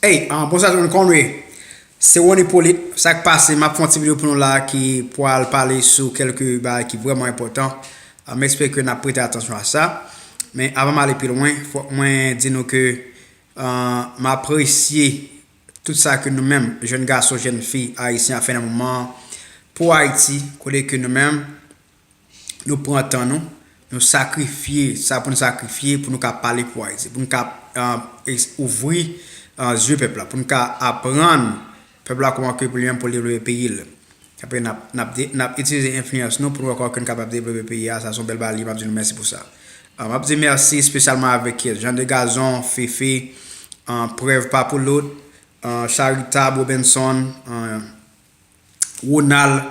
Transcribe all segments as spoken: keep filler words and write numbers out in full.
Hey, uh, bonswa tout moun, kòman nou ye? Se Ron Hyppolite. Sa k pase, m ap fè yon ti videyo pou nou la ki pral pale sou kèlke bagay ki vrèman enpòtan. Uh, m espere ke n ap prete atansyon a sa. Men avan m ale pi lwen, fòk mwen di nou ke uh, m apresye tout sa ke nou menm, jèn gason, jèn fi ayisyen ap fè nan moman an pou Ayiti, kote ke nou menm, nou pran tan nou, nou sakrifye sa pou nou sakrifye pou nou ka pale pou Ayiti, pou nou ka uh, ouvri uh, zye pèp la, pou nou ka aprann pèp la kòman ke pou li menm pou l devlope peyi l. Apre n ap, n ap, de, n ap itilize enfliyans nou pou nou wè kòman ke n kapab devlope peyi a, sa se yon bèl bagay li, m ap di nou mèsi pou sa. Uh, m ap di mèsi espesyalman avèk Jean de Gazon, Fefe, uh, Prèv Papoulout, uh, Charitab Robinson, uh, Ronald,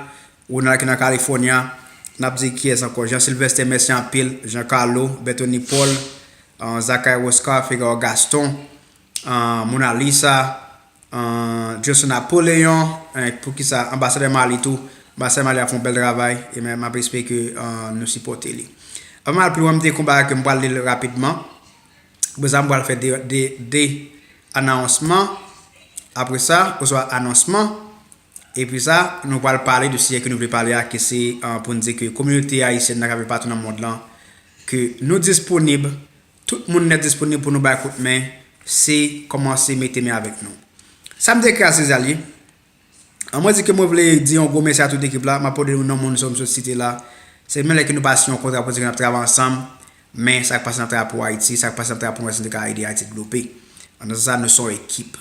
Ronald ki nan California. N ap di kiyès ankò? Jean Sylvester, mèsi anpil. Jean Carlo, Bertony Paul, uh, Zachary Oscar, Figaro Gaston, uh, Mona Lisa, uh, Johnson Napoleon, uh, poukisa Anbasadè Mali tou. Anbasadè Mali ap fè yon bèl travay, e m ap espere ke uh, nou sipòte li. Avan m al pi lwen, m te konba ke m pral li l rapidman. Apre sa, m pral fè de, de, de anawonsman. Apre sa, oswa anonsman. Epi sa, nou pral pale de sijè ke nou vle pale a, ke se uh, pou n di ke kominote ayisyèn nan k ap viv patou nan mond lan, ke nou disponib, tout moun nèt disponib pou nou bay kout men, se kòmanse mete men avèk nou. Sa m te ekri a se sa l ye. An mwen di ke mwen vle di yon gwo mèsi a tout ekip la, m ap pwode nou non moun sa m sot site la. Se menm lè ke nou pa siyen yon kontra pou di ke n ap travay ansanm, men sa k pase n ap travay pou Ayiti, sa k pase n ap travay pou nou wè si nou te ka ede Ayiti devlope. Nan sans sa, nou se yon ekip.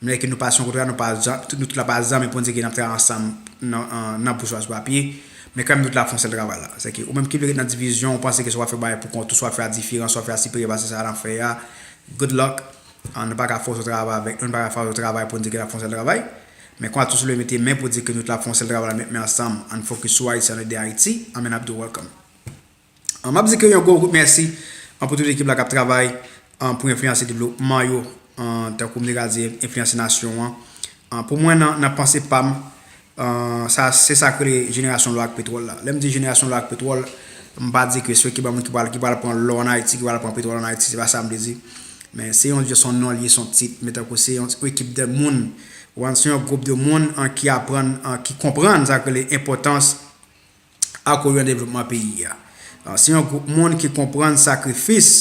Menm lè ke nou pa siyen yon kontra, nou pa zanmi, nou tout la pa zanmi pou n di ke n ap travay ansanm nan, nan, nan bouch oswa sou papye, men kanmenm nou tout la fè yon sèl travay la. Se ke ou menm ki vle ret nan divizyon, ou panse ke si w ap fè bagay pou kont ou, si w ap fè a diferan, si w ap fè a siperye pase sa n ap fè a, good luck. Ah, nou pa ka fòse w travay avèk nou, nou pa ka fòse w travay pou n di ke n ap fè yon sèl travay. Men konsa tou si w vle mete men pou di ke nou tout la fè yon sèl travay la, met men ansanm, ann fokis sou Ayiti, ann ede Ayiti, ann men n ap di w welcome. Ah, m ap di ke yon gwo kout mèsi, ah, pou tout ekip la k ap travay, ah, pou enfliyanse devlopman yo, ah, tankou m te ka di, enfliyanse nasyon an. Ah, pou mwen, nan, nan panse pa m, ah, sa, se sa k rele jenerasyon lò ak petwòl la. Lè m di jenerasyon lò ak petwòl, m pa di ke se yo ki ban moun ki pral, ki pral pran lò ann Ayiti, ki pral pran petwòl ann Ayiti, se pa sa m vle di. Men se yon, se yon non l ye, se yon tit, men tankou se yon ekip de moun, ou konprann, se yon gwoup de moun, ah, ki aprann, ah, ki konprann sa k rele enpòtans akoz yon devlopman peyi a. Ah, se yon gwoup moun ki konprann sakrifis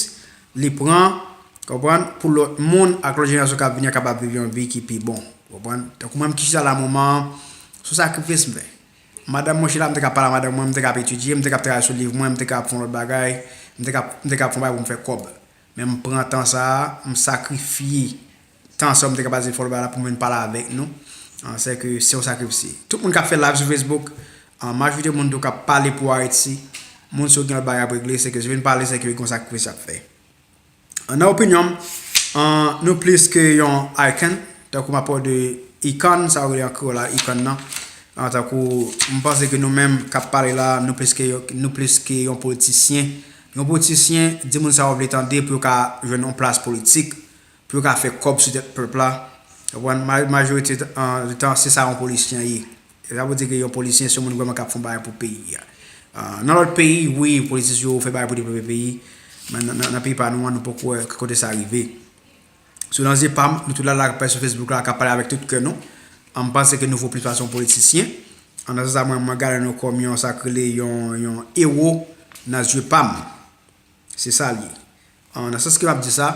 li pran, konprann, pou lòt moun ak lòt jenerasyon k ap vini an kapab viv yon vi ki pi bon. Konprann? Tankou mwen menm ki chita la moman an, se yon sakrifis m fè. Madanm mwen chita, m te ka pale a madanm mwen, m te ka ap etidye, m te ka ap travay sou liv mwen, m te ka ap fè yon lòt bagay, m te ka, m te ka ap fè yon bagay pou m fè kòb. Men m pran tan sa a, m sakrifye tan sa a, m te ka pase fè bagay la pou m vin pale avèk nou. Ah, se ke se yon sakrifis. Tout moun k ap fè live sou Facebook, ah, majorite moun tou k ap pale pou Ayiti, moun sa yo gen lòt bagay y ap regle, se ke si yo vin pale, se ke gen yon sakrifis y ap fè. Ah, nan opinyon m, ah, nou plis ke yon icon, tankou m ap pale de icon, sa yo rele an kreyòl la, icon nan. Ah, tankou, m panse ke nou menm k ap pale la, nou plis ke, nou plis ke yon politisyen. Yon politisyen, di moun sa yo vle tande pou yo ka jwenn yon plas politik, pou yo ka fè kòb sou tèt pèp la. Ou konprann? Ma-, majorite, ah, di tan, se sa yon politisyen ye. E sa vle di ke yon politisyen, se yon moun vrèman k ap fè yon bagay pou peyi a. Ah, nan lòt peyi, wi, politisyen yo fè bagay pou devlope peyi, men nan, nan, nan peyi pa nou an, nou poko wè kote sa rive. So, nan zye pa m, nou tout la, la, k ap pale sou Facebook la, k ap pale avèk tout kè nou. Ah, m panse ke nou vo plis pase yon politisyen. Ah, nan sans sa, mwen, mwen gade nou kòm yon, sa k rele yon, yon ewo nan zye pa m. Se sa l ye. Ah, nan sans ke m ap di sa,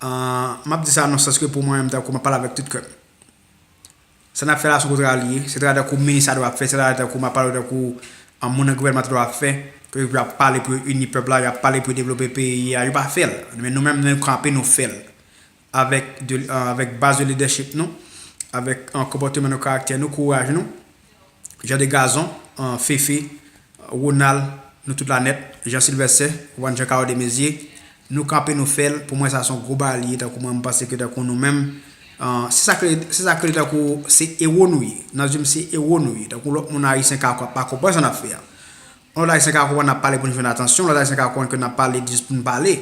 ah, m ap di sa nan sans ke pou mwen menm, tankou m ap pale avèk tout kè m. Sa n ap fè la, se yon gwo travay li ye. Se travay tankou minis a dwe ap fè, se travay tankou m ap pale tankou, ah, moun nan gouvènman ta dwe ap fè, ke y ap pale pou yo ini pèp la, y ap pale pou yo devlope peyi a, yo pa fè l. Men nou menm, nou kanpe, nou fè l. Avèk de, ah, avèk baz de lidèchip nou, avèk, ah, konpòteman nou, karaktè nou, kouraj nou. Jean de Gazon, ah, Fefe, Ronald, nou tout la nèt, Jean Sylvester, Juan Jean Carlo de Mézières, nou kanpe, nou fè l. Pou mwen, sa se yon gwo bagay li ye, tankou mwen, m panse ke tankou nou menm, ah, se sa k rele, se sa k rele tankou se ewo nou ye. Nan zye m, se ewo nou ye. Tankou lòt moun ayisyen ka, ka pa konprann sa n ap fè a. Lòt ayisyen ka konprann n ap pale pou n jwenn atansyon, lòt ayisyen ka konprann ke n ap pale jis pou n pale.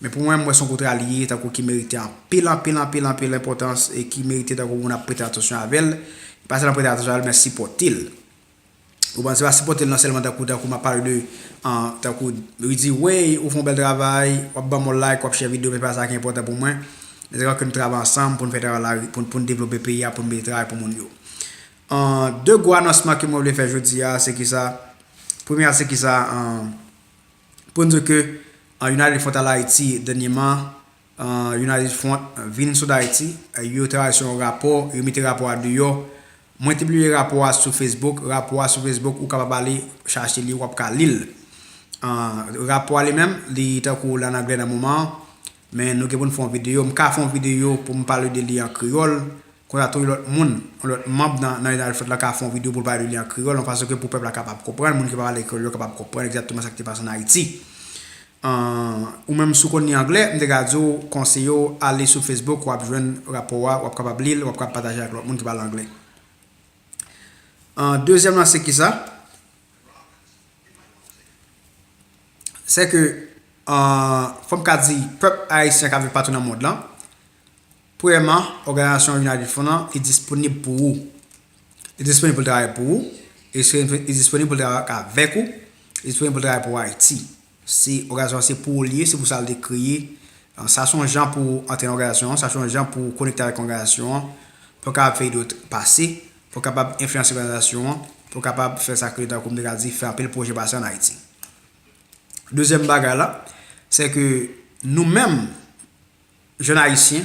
Men pou mwen, m wè se yon gwo travay li ye, tankou ki merite anpil, anpil, anpil, anpil enpòtans e ki merite tankou moun ap prete atansyon avè l. Pa sèlman prete atansyon avè l, men sipòte l. Ou konprann, se pa sipòte l nan sèlman tankou, tankou m ap pale de, ah, tankou Rudy Ray, ou fè yon bèl travay, w ap ban m yon like, w ap share videyo, men se pa sa ki enpòtan pou mwen. Espérons que nou travay ansanm pou n fè travay la, pou, pou n devlope peyi a, pou n mete travay pou moun yo. An, de gwo anonsman ke mwen vle fè jodi a, se ki sa? Premye a, se ki sa? An, pou n di ke, an, United Front al Ayiti dènyèman, an, United Front vin sou Dayiti, yo travay sou yon rapò, yo mete rapò a deyò. Mwen te pibliye rapò a sou Facebook. Rapò a sou Facebook, ou kapab ale chache li, w ap ka li l. An, rapò a li menm, li tankou l an anglè nan moman an, men nou gen pou n fè yon videyo. M ka fè yon videyo pou m pale de li an kreyòl. Konsa tou, yon lòt moun, yon lòt manm nan, nan United Front la ka fè yon videyo pou l pale de li an kreyòl, yon fason ke pou pèp la kapab konprann, moun ki pa pale kreyòl yo kapab konprann egzakteman sa k te pase an Ayiti. An, ou menm, si w konn li anglè, m te ka di w, konseye w, ale sou Facebook, w ap jwenn rapò a, w ap kapab li l, w ap kapab pataje ak lòt moun ki pale anglè. An, dezyèm lan, se ki sa? Se ke, an, fò m ka di, pèp ayisyen k ap viv patou nan mond lan, premyèman, òganizasyon United Front lan, li disponib pou ou. Li disponib pou l travay pou ou. Li disponib pou l travay avèk ou. Li disponib pou l travay pou Ayiti. Se, òganizasyon an se pou ou li ye, se pou sa l te kreye. An, sa se yon jan pou antre nan òganizasyon an, sa se yon jan pou konekte avèk òganizasyon an, pou w kapab fè ide w t-, pase, pou w kapab enfliyanse òganizasyon an, pou w kapab fè sa ke, tankou m te ka di, fè anpil pwojè pase ann Ayiti. Dezyèm bagay la, se ke nou menm, jèn ayisyen,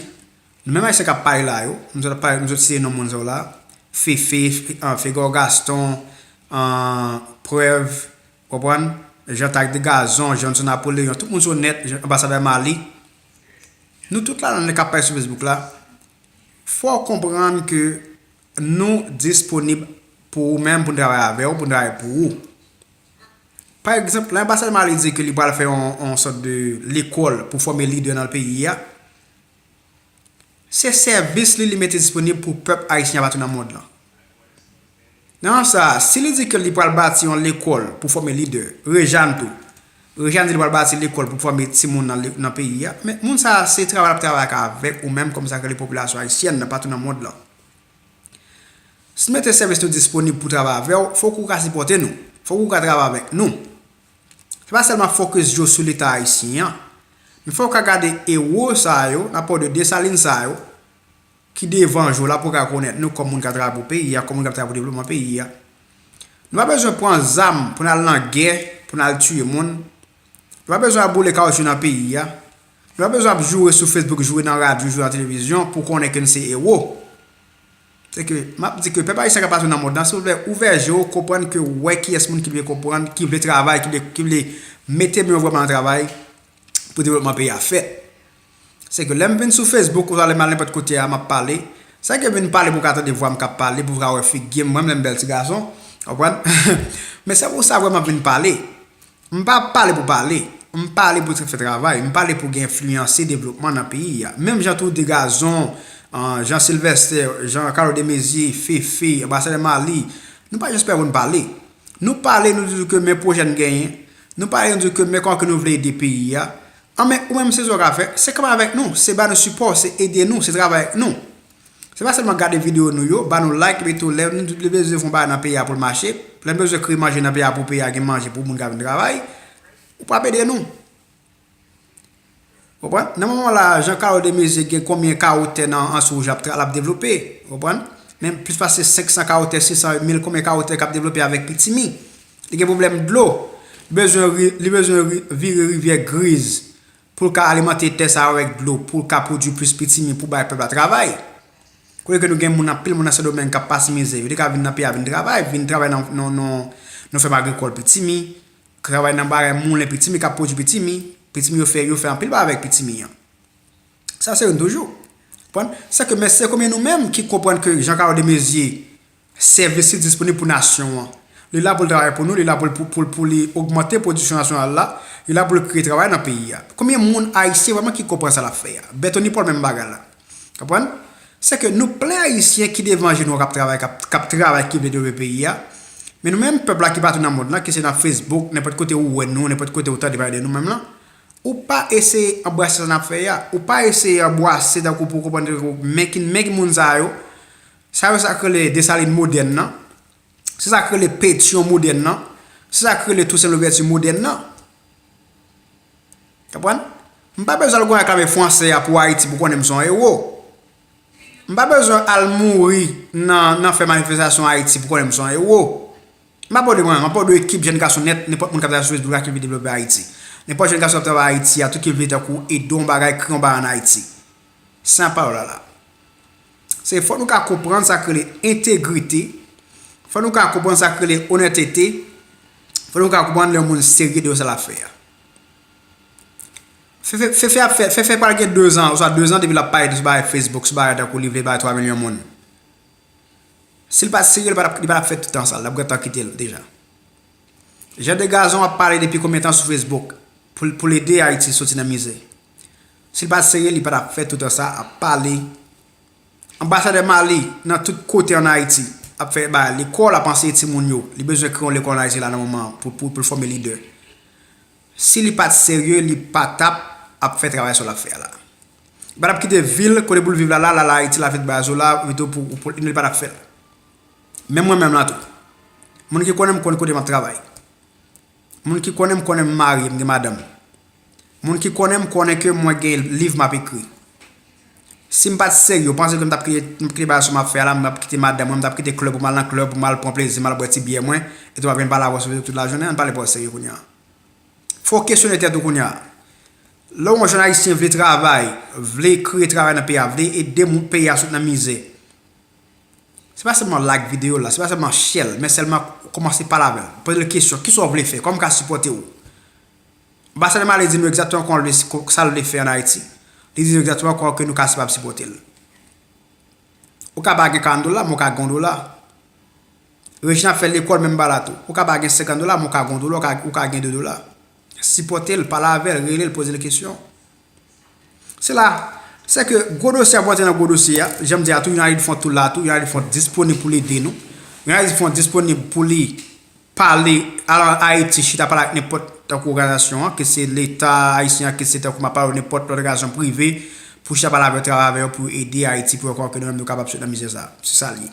nou menm ayisyen k ap pale la yo, m sot ap pale, m sot site non moun sa yo la, Fefe, an, Fegò Gaston, an, Prèv, w konprann? Jean Tacte Gazon, Johnson Napoléon, tout moun sa yo nèt, Jan-, Anbasadè Marly. Nou tout la, nou k ap pale sou Facebook la, fò w konprann ke nou disponib pou ou menm, pou n travay avè w, pou n travay pou ou. Pa egzanp, lè Anbasadè Marly di ke li pral fè yon, yon sòt de lekòl pou fòme lidè nan peyi a, se sèvis li, li mete disponib pou pèp ayisyen patou nan mond lan. Nan sans sa a, si li di ke li pral bati yon lekòl pou fòme lidè, Rejane tou, Rejane di li pral bati lekòl pou fòme timoun nan le-, nan peyi a, men moun sa a, se travay l ap travay ak, avèk ou menm, kòm sa k rele popilasyon ayisyèn nan patou nan mond lan. Si n mete sèvis nou disponib pou travay avè w, fòk ou ka sipòte nou. Fòk ou ka travay avèk nou. Se pa sèlman fokis je w sou Leta ayisyen an, men fòk ou ka gade ewo sa yo, n a pale de Desalin sa yo, ki devan je w la pou w ka rekonèt nou kòm moun k ap travay pou peyi a, kòm moun k ap travay pou devlopman peyi a. Nou pa bezwen pran zam pou n al nan gè, pou n al tiye moun. Nou pa bezwen ap boule kawotchou nan peyi a. Nou pa bezwen ap joure sou Facebook, joure nan radyo, joure nan televizyon pou konnen ke n se ewo. Se ke, m ap di ke pèp ayisyen k ap pase nan mond lan, silvouplè, ouvè je w, konprann ke w wè kiyès moun ki vle konprann, ki vle travay, ki vle, ki vle mete men yo vrèman nan travay pou devlopman peyi a fèt. Se ke lè m vin sou Facebook, oswa lè m al nenpòt kote a, m ap pale, sa ke vin pale pou w ka tande vwa m k ap pale, pou w ka wè figi m, mwen menm lè m bèl ti gason, w konprann? Men se pou sa vrèman m vin pale. M pa pale pou pale. M pale pou fè travay. M pale pou gen enfliyanse devlopman nan peyi a. Menm jan tou de Gazon, an, Jean Sylvester, Jean Carlo Desmézier, Fefe, Anbasadè Marly, nou pa jis pè pou n pale. Nou pale, nou di ke men pwojè n genyen. Nou pale, nou di ke men kòman ke nou vle ede peyi a. An, men ou menm, se sa w ka fè. Se kanpe avèk nou. Se ba nou sipò, se ede nou, se travay avèk nou. Se pa sèlman gade videyo nou yo, ba nou like, epi tou lè nou, lè nou bezwen fè yon bagay nan peyi a pou l mache, lè nou bezwen kreye manje nan peyi a pou peyi a gen manje pou moun ka vin travay, ou p ap ede nou. Konprann? Nan moman la, Jean Carlo Desmézier gen konbyen kawo tè nan Anse Rouge l ap tra-, l ap devlope? Konprann? Men plis pase senk san kawo tè, sis san mil konbyen kawo tè k ap devlope avèk pitimi. Li gen pwoblèm dlo. Li bezwen ri-, li bezwen ri-, vire rivyè Griz pou l ka alimante tè sa yo avèk dlo, pou l ka pwodui plis pitimi pou bay pèp la travay. Kote ke nou gen moun, anpil moun nan Sendomeng k ap pase mizè, yo te ka vin nan peyi a vin travay, vin travay nan, nan, nan, nan fèm agrikòl pitimi, travay nan bagay moulen pitimi k ap pwodui pitimi, pitimi yo fè, yo fè anpil bagay avèk pitimi an. Sa se youn toujou. Konprann? Se ke, men se konbyen nou menm ki konprann ke Jean Carlo Desmézier sèvis li disponib pou nasyon an. Li la pou l travay pou nou, li la pou l, pou, pou, pou li ogmante pwodiksyon nasyonal la, li la pou l kreye travay nan peyi a. Konbyen moun ayisyen vrèman ki konprann sa l ap fè a? Berthony Paul menm bagay la. Konprann? Se ke nou plen ayisyen ki devan je nou an k ap travay, k ap, k ap travay, ki vle devlope peyi a. Men nou menm pèp la ki patou nan mond lan, ke se nan Facebook, nenpòt kote ou wè nou, nenpòt kote ou tande pale de nou menm lan, ou pa eseye anbrase sa n ap fè a. Ou pa eseye anbrase tankou pou w konprann tankou men ki, men ki moun sa yo. Sa yo sa k rele Desalin modèn nan. Se sa k rele Petyon modèn nan. Se sa k rele Tousen Louvèti modèn nan. Konprann? M pa bezwen al goumen ak lame fransè a pou Ayiti pou konnen m se yon ewo. M pa bezwen al mouri nan, nan fè manifestasyon Ayiti pou konnen m se yon ewo. M pa pòde mwen, m pa pòde ekip jèn gason nèt, nenpòt moun k ap travay sou Facebook la ki vle devlope Ayiti. Nenpòt jèn gason k ap travay Ayiti a tou ki vle tankou ede yon bagay, kreye yon bagay ann Ayiti. San pawòl la la. Se fò nou ka konprann sa k rele entegrite, fò nou ka konprann sa k rele onètete, fò nou ka konprann lè yon moun serye de sa l ap fè a. Fefe, Fefe ap fè, Fefe pral gen dezan, oswa dezan depi l ap pale de sou bagay Facebook, sou bagay tankou li vle bay twa milyon moun. Si l pa t serye, li pa t ap, li pa t ap fè tout tan sa, l t ap gentan kite l deja. Jan de Gazon ap pale depi konbyen tan sou Facebook pou, pou l ede Ayiti soti nan mizè. Si l pa t serye, li pa t ap fè tout tan sa, ap pale. Anbasadè Mali, nan tout kote ann Ayiti, ap fè bagay. Lekòl, ap anseye timoun yo. Li bezwen kreye yon lekòl ann Ayiti la nan moman an pou, pou, pou l fòme lidè. Si li pa t serye, li pa t ap ap fè travay sa l ap fè a la. Li pa t ap kite vil kote pou l viv la, la, la, la, Ayiti, la, vin bay Zola, pito pou, pou, li pa t ap fè l. Menm mwen menm la tou. Moun ki konnen m konn kote m ap travay. Moun ki konnen m konnen m marye, m gen madanm. Moun ki konnen m konnen ke mwen gen liv m ap ekri. Si m pa t serye, w panse ke m t ap kite, m ap kite bagay sa m ap fè a la, m ap kite madanm mwen, m t ap kite klèb pou m al nan klèb, pou m al pran plezi, m al bwè ti byè mwen, epi w ap vin pale avè w sou Facebook tout lajounen, ann pale pa w serye kounye a. Fò w kesyone tèt ou kounye a. Lè yon jèn ayisyen vle travay, vle kreye travay nan peyi a, vle ede moun peyi a sot nan mizè, se pa sèlman like videyo la, se pa sèlman share l, men sèlman kòmanse pale avè l. Poze l kesyon, kisa w vle fè? Kòman m ka sipòte w? Anbasadè Mali di nou egzakteman kòman l vle, sa l vle fè ann Ayiti. Li di nou egzakteman kòman ke nou ka kapab sipòte l. Ou ka pa gen karant dola, men w ka gen yon dola. Rejina ap fè lekòl menm bagay la tou. Ou ka pa gen senkant dola, men w ka gen yon dola, ou ka, ou ka gen de dola. Sipòte l, pale avè l, rele l, poze l kesyon. Se la, se ke gwo dosye ap rantre nan gwo dosye a, jan m di a tou, United Front tou la tou, United Front disponib pou l ede nou. United Front disponib pou li pale, al ann Ayiti, chita pale ak nenpòt tankou òganizasyon an, ke se Leta ayisyen an, ke se tankou m ap pale nenpòt òganizasyon prive, pou chita pale avè yo, travay avè yo, pou ede Ayiti, pou yo kwè ke nou menm nou kapab sot nan mizè sa. Se sa l ye.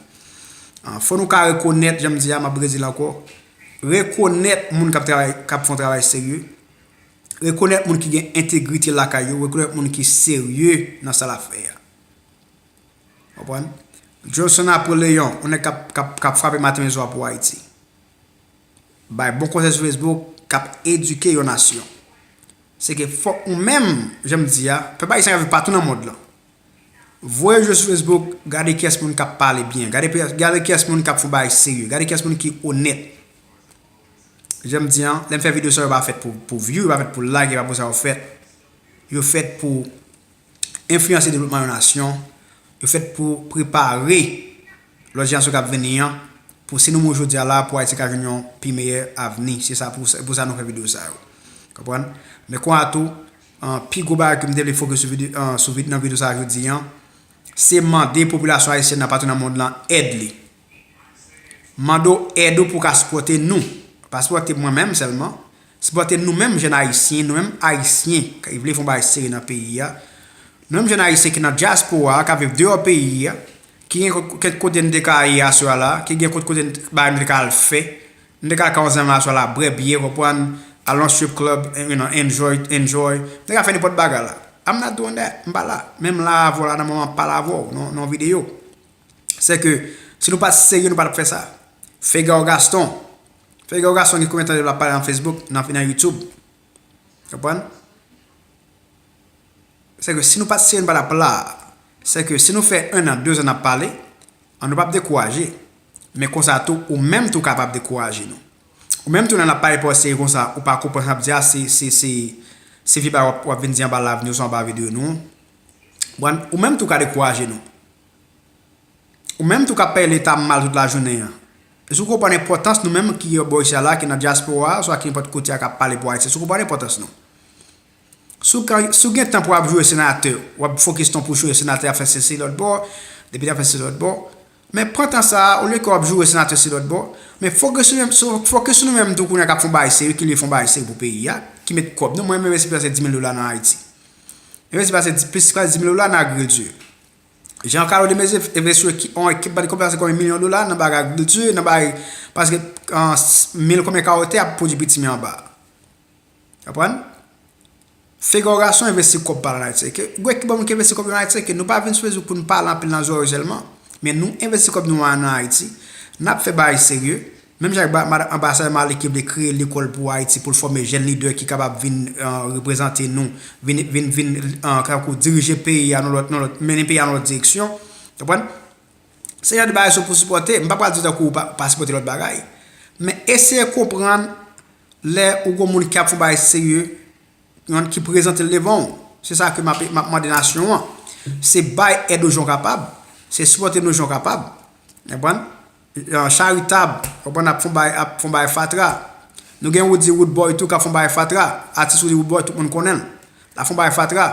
Ah, fò nou ka rekonèt, jan m di a, m ap redi l ankò, rekonèt moun k ap travay, k ap fè yon travay serye, rekonèt moun ki gen entegrite lakay yo, rekonèt moun ki serye nan sa l ap fè a. Konprann? Johnson Napoléon, yon nèg k ap, k ap, k ap frape maten mizwa pou Ayiti. Bay bon konsèy sou Facebook, k ap edike yon nasyon. Se ke fòk ou menm, jan m di a, pèp ayisyen k ap viv patou nan mond lan. Voye je sou Facebook, gade kiyès moun k ap pale byen, gade, gade kiyès moun k ap fè yon bagay serye, gade kiyès moun ki onèt. Jan m di a, lè m fè videyo sa yo pa fèt pou, pou view, yo pa fèt pou like, yo pa pou sa yo fèt. Yo fèt pou enfliyanse devlopman yon nasyon, yo fèt pou prepare lòt jenerasyon k ap vini an, pou si nou mouri jodi a la, pou Ayiti ka jwenn yon pi meyè avni. Se sa pou, pou sa nou fè videyo sa yo. Konprann? Men kounye a tou, ah, pi gwo bagay ke m te vle fokis sou videyo, ah, sou vid-, nan videyo sa a jodi an, se mande popilasyon ayisyèn nan patou nan mond lan èd li. Mande w èd ou pou w ka sipòte nou. Pa sipòte mwen menm sèlman. Sipòte nou menm jèn ayisyen, nou menm ayisyen ki vle fè yon bagay serye nan peyi a. Nou menm jèn ayisyen ki nan dyaspora a, k ap viv deyò peyi a, ki gen kèk kote n te ka ye aswè a la, ki gen kèk kote n te, bagay n te ka al fè. N te ka al ka yon zanmi aswè a la, bwè byè, konprann, al nan strip club, you know, enjoy, enjoy. N te ka fè nenpòt bagay la. I'm not doing that. M pa la. Men m la avè w la nan moman m ap pale avè w, nan, nan videyo. Se ke si nou pa t serye, nou pa t ap fè sa. Fegao Gaston. Fegao Gaston gen konbyen tan depi l ap pale nan Facebook, nan, nan YouTube? Konprann? Se ke si nou pa t serye, nou pa t ap la. Se ke si nou fè en an, de zan n ap pale, an nou p ap dekouraje. Men konsa tou, ou menm tou kapab dekouraje nou. Ou menm tou lè n ap pale pa w serye konsa, ou pa konprann sa n ap di a, se, se, se, se vye bagay w ap, w ap vin di anba live nou, swa anba videyo nou. Bon, ou menm tou ka dekouraje nou. Ou menm tou k ap peye Leta mal tout lajounen an. Èske w konprann enpòtans nou menm ki bò isi a la, ki nan dyaspora a, oswa ki nenpòt kote a k ap pale pou Ayiti? Èske w konprann enpòtans nou? Si w ka, si w gen tan pou w ap joure senatè, w ap fokis tan pou w joure senatè ap fè sesi lòt bò, depite ap fè sesi lòt bò. Men pran tan sa a, olye ke w ap joure senatè si lòt bò, men fokis sou menm, sou, fokis sou nou menm tou kounye a k ap fè yon bagay serye, ki vle fè yon bagay serye pou peyi a, ki met kòb nou. Mwen, m envesti plis pase dis mil dola nan Ayiti. M envesti pase di, plis pase dis mil dola nan Agriculture. Jean Carlo Desmaisieux envesti yon ekip, yon ekip bandi konprann se konbyen milyon dola nan bagay agrikilti, nan bagay, paske, ah, mil konbyen kawo tè ap pwodui pitimi anba. Konprann? Fega w gason envesti kòb pa l ann Ayiti. Ke, gwe ki bon moun ki envesti kòb yo ann Ayiti, ke nou pa vin sou Facebook pou n pale anpil nan zòrèy sèlman. Men nou envesti kòb nou an nan Ayiti. N ap fè bagay serye. Menm jan ak ba- mad- anbasadè Malik ki vle kreye lekòl pou Ayiti, pou l fòme jèn lidè ki kapab vin, eh, reprezante nou, vin, vin, vin, eh, tankou dirije peyi a nan lòt, nan lòt, mennen peyi a nan lòt direksyon. Konprann? Se jan de bagay sa pou sipòte. M pa pral di tankou pa, pa sipòte lòt bagay. Men eseye konprann lè ou gon moun ki ap fè yon bagay serye, yon ki prezante l devan w. Se sa ke m ap, m ap mande nasyon an. Se bay èd ou jan w kapab. Se sipòte nou jan w kapab. Konprann? Jan charitab, konprann, ap fè yon bagay, ap fè yon bagay fatra. Nou gen Roody Roodboy tou k ap fè yon bagay fatra. Atis Roody Roodboy, tout moun konnen l. L ap fè yon bagay fatra.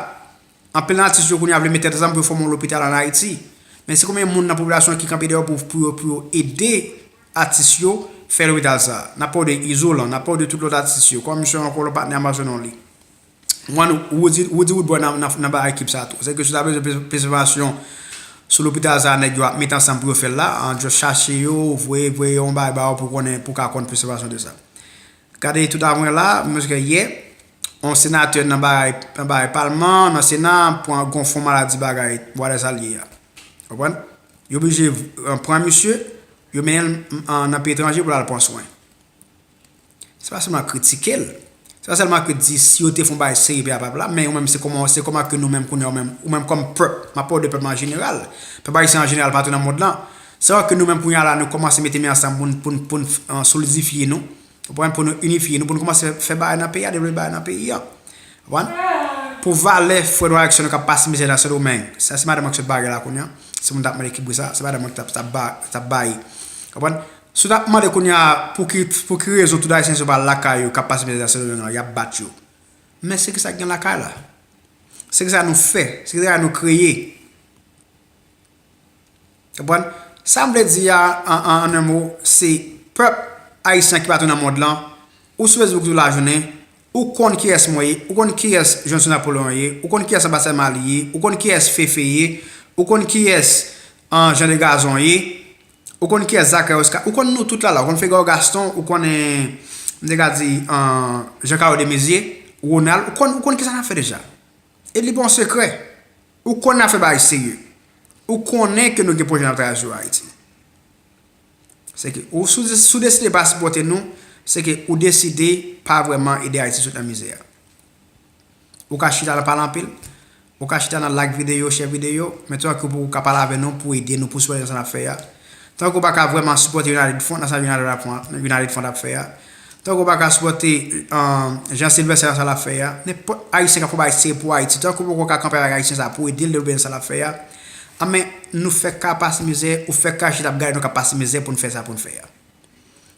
Anpil nan atis yo kounye a vle met tèt ansanm pou yo fòme yon lopital ann Ayiti. Men se konbyen moun nan popilasyon ki kanpe dèyè yo pou, pou yo, pou yo ede atis yo fè lopital sa a? N ap pale w de Izolan, n ap pale w de tout lòt atis yo. Kòm misye ankò lòt patnè a m pa sonn li. Mwen, Roody, Roody Roodboy nan, nan, nan ba ekip sa a tou. Se ke si w ta bezwen pe- presèvasyon sou lopital sa a, nèg yo ap met ansanm pou yo fè l la, an just chache yo, voye, voye yon bagay ba yo pou konnen, pou ka konn presèvasyon de sa. Gade tout avwen la, miske yè, yon senatè nan bagay, nan bagay palman, nan sena, pran gon fon maladi bagay, whatever sa l ye a. Konprann? Yo oblije, eh, pran misye, yo mennen l, eh, nan peyi etranje pou l al pran swen. Se pa sèlman kritike l. Se pa sèlman ke di si yo te fè yon bagay serye peyi a p ap la, men ou menm se kòman, se kòman ke nou menm kounye a, ou menm, ou menm kòm pèp, m ap pale w de pèp la an jeneral, pèp ayisyen an jeneral patou nan mond lan, se vre ke nou menm kounye a la, nou kòmanse mete men ansanm pou n, pou n, pou n, eh, solidifye nou, konprann, pou nou inifye nou, pou nou kòmanse fè bagay nan peyi a, devlope bagay nan peyi a. Konprann? Pou valè frè nou ak sè nou k ap pase mizè nan Sendomeng. Sa se madanm an ki sot pale la kounye a. Se moun t ap mande ki bri sa, se madanm an ki t ap, t ap ba-, t ap bay. Konprann? Si w t ap mande kounye a pou ki, pou ki rezon tout ayisyen yo pa al lakay yo k ap pase mizè nan Sendomeng lan, y ap bat yo. Men se ki sa k gen lakay la. Se ki sa nou fè, se ki sa nou kreye. Konprann? Sa m vle di a, an, an, an en mo, se pèp ayisyen ki patou nan mond lan, ou sou Facebook tout lajounen, ou konn kiyès mwen ye, ou konn kiyès Johnson Apollon ye, ou konn kiyès anbasadè Mali ye, ou konn kiyès Fefe ye, ou konn kiyès, an, Jean de Gazon ye, ou konn kiyès Zachary Oscar, ou konn nou tout la la, ou konn Fega w Gaston, ou konnen, m te ka di, an, Jean Caro Desmézier, Ronald, ou konn, ou konn kisa n ap fè deja. E li pa yon sekrè. Ou konn n ap fè bagay serye. Ou konnen ke nou gen pwojè n ap travay sou Ayiti. Se ke ou, si w, si w deside pa sipòte nou, se ke ou deside pa vrèman ede Ayiti sot nan mizè a. Ou ka chita nan pale anpil, ou ka chita nan like videyo, share videyo, men tankou pou w ka pale avè nou, pou ede nou, pou sipòte nan sa n ap fè a. Tankou w pa ka vrèman sipòte United Front nan sa United Front, United Front ap fè a. Tankou w pa ka sipòte, um, Jean Sylvester nan sa l ap fè a. Nenpòt Ayisyen k ap fè yon bagay serye pou Ayiti. Tankou w poko ka kanpe avèk Ayisyen sa a pou ede l devlope nan sa l ap fè a. Anben, nou fèk ka pase mizè, ou fèk ka chita ap gade nou k ap pase mizè pou n fè sa pou n fè a.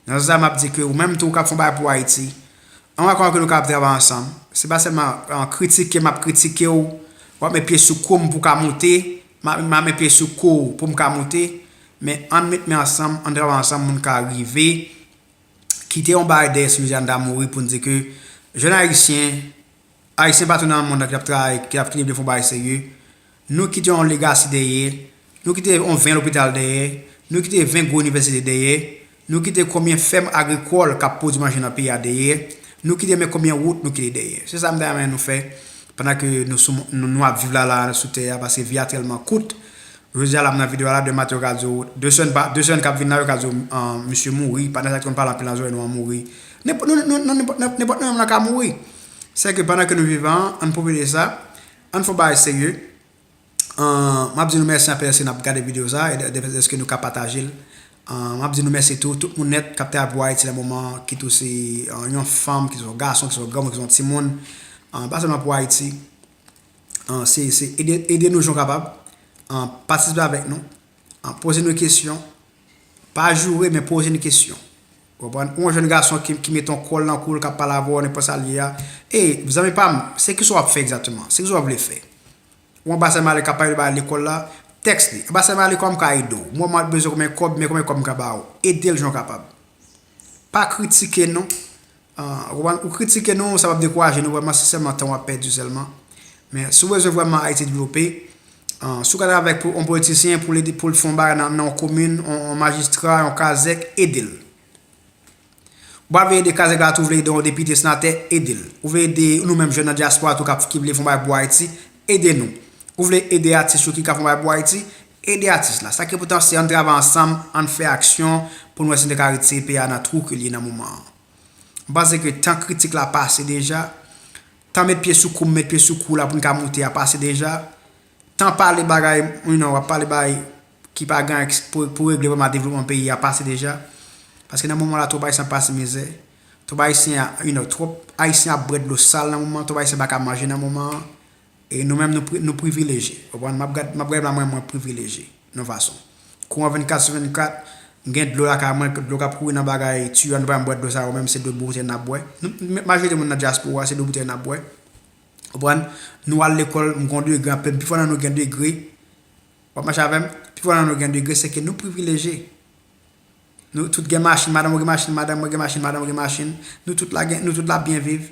Nan sans sa, m ap di ke ou menm tou ou k ap fè yon bagay pou Ayiti, ann wè kòman ke nou kapab travay ansanm. Se pa sèlman, an, kritike m ap kritike w, w ap met pye sou kou m pou w ka moute, m ap, m ap met pye sou kou w pou m ka moute, men ann met men ansanm, ann travay ansanm pou n ka rive kite yon bagay dèyè si jodi a n ta mouri pou n di ke jèn Ayisyen, Ayisyen patou nan mond lan ki t ap travay, ki t ap, ki te vle fè yon bagay serye. Nou kite yon legasi dèyè, nou kite yon ven lopital dèyè, nou kite ven gwo inivèsite dèyè, nou kite konbyen fèm agrikòl k ap pwodui manje nan peyi a dèyè, nou kite men konbyen wout nou kite dèyè. Se sa m ta renmen nou fè pandan ke nou sou, nou, nou ap viv la, la sou tè a, paske vi a tèlman kout. Jodi a la, m nan videyo a la, demen maten, yo ka di w, de semèn pa, de semèn k ap vin la, yo ka di w, an, misye mouri, pandan sa ki konn pale anpil nan zòrèy nou an mouri. Nenpòt, nou, nou, nou, nenpòt, nenpòt nou menm la ka mouri. Se ke pandan ke nou vivan, ann pwofite de sa, ann fè yon bagay serye. An, m ap di nou mèsi anpil dèske n ap gade videyo sa, e dè-, dèske nou ka pataje l. An, m ap di nou mèsi tou, tout moun nèt k ap travay pou Ayiti nan moman, kit ou se, an, yon fanm, kit ou se yon gason, kit ou se yon granmoun, kit ou se yon timoun. An, pa sèlman pou Ayiti. An, se, se ede, ede nou jan w kapab. An, patisipe avèk nou. An, poze nou kesyon. Pa joure, men poze nou kesyon. Ou konprann? Ou yon jèn gason ki, ki mete yon kòl nan kou l, k ap pale avè w, nenpòt sa l ye a. Ey, zanmi pa m, se kisa w ap fè egzakteman? Se kisa w ap vle fè? Ou anbasadè Mali k ap pale de bagay lekòl la, tèks li. Anbasadè Mali, kòman m ka ede w? Mwen, mwen bezwen konbyen kòb, men konbyen kòb m ka ba w? Ede l jan w kapab. Pa kritike nou. Ah, ou konprann? Ou kritike nou, sa p ap dekouraje nou vrèman, se sèlman tan w ap pèdi sèlman. Men, si w bezwen vrèman Ayiti devlope, ah, si w ka travay avèk pou, yon politisyen pou l ede, pou l fè yon bagay nan, nan yon komin, yon, yon majistra, yon kazèk, ede l. Ou pa vle ede Kazèk la tou, ou vle ede yon depite, senatè, ede l. Ou vle ede nou menm jèn nan dyaspora tou k ap, ki vle fè yon bagay pou Ayiti, ede nou. Ou vle ede atis yo ki ka fè yon bagay pou Ayiti, ede atis la. Sa ki enpòtan se ann travay ansanm, ann fè aksyon pou n wè si n te ka retire peyi a nan twou ke l ye nan moman an. M panse ke tan kritik la pase deja. Tan met pye sou kou m, met pye sou kou la pou n ka moute a pase deja. Tan pale bagay, you know, w ap pale bagay ki pa gen pou, pou regle pwoblèm devlopman peyi a pase deja. Paske nan moman la, twòp Ayisyen ap pase mizè. Twòp Ayisyen, you know, twòp Ayisyen ap bwè dlo sal nan moman, twòp Ayisyen pa ka manje nan moman an. E nou menm, nou, pri- nou privilejye. Ou konprann? M ap gad, m ap gade la, mwen, mwen privilejye, nan fason. Kouran vennkat sou vennkat, m gen dlo lakay mwen, dlo k ap kouri nan bagay tiyo a, nou pa janm bwè dlo sa yo, menm se dlo boutèy n ap bwè. Nou, majorite moun nan dyaspora, se dlo boutèy n ap bwè. Ou konprann? Nou al lekòl, m gen yon degre, anpil, pifò nan nou gen degre. W ap mache avè m? Pifò nan nou gen degre, se ke nou privilejye. Nou tout gen machin, madanm ou gen machin, madanm mwen gen machin, madanm ou gen machin. Nou tout la gen, nou tout la byen viv.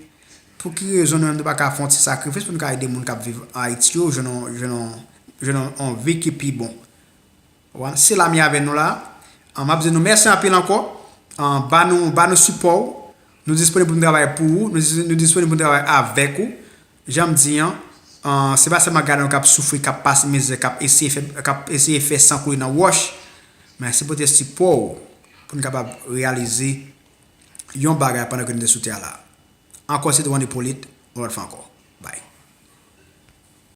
Pou ki rezon nou menm nou pa ka fè yon ti sakrifis pou nou ka ede moun k ap viv Ayiti yo jwenn yon, jwenn yon, jwenn yon, yon vi ki pi bon? Ou konprann? Se la m ye avè nou la. An, m ap di nou mèsi anpil ankò. An, ba nou, ba nou sipò w. Nou disponib pou n travay pou ou. Nou, dis- nou disponib pou n travay avèk ou. Jan m di an, an, se pa sèlman gade nou k ap soufri, k ap pase mizè, k ap eseye fè, k ap eseye fè san koule nan wòch, men se pote sipò w pou n kapab reyalize yon bagay pandan ke nou te sou tè a la. Ankò, se te Juan Hyppolite, yon lòt fwa ankò.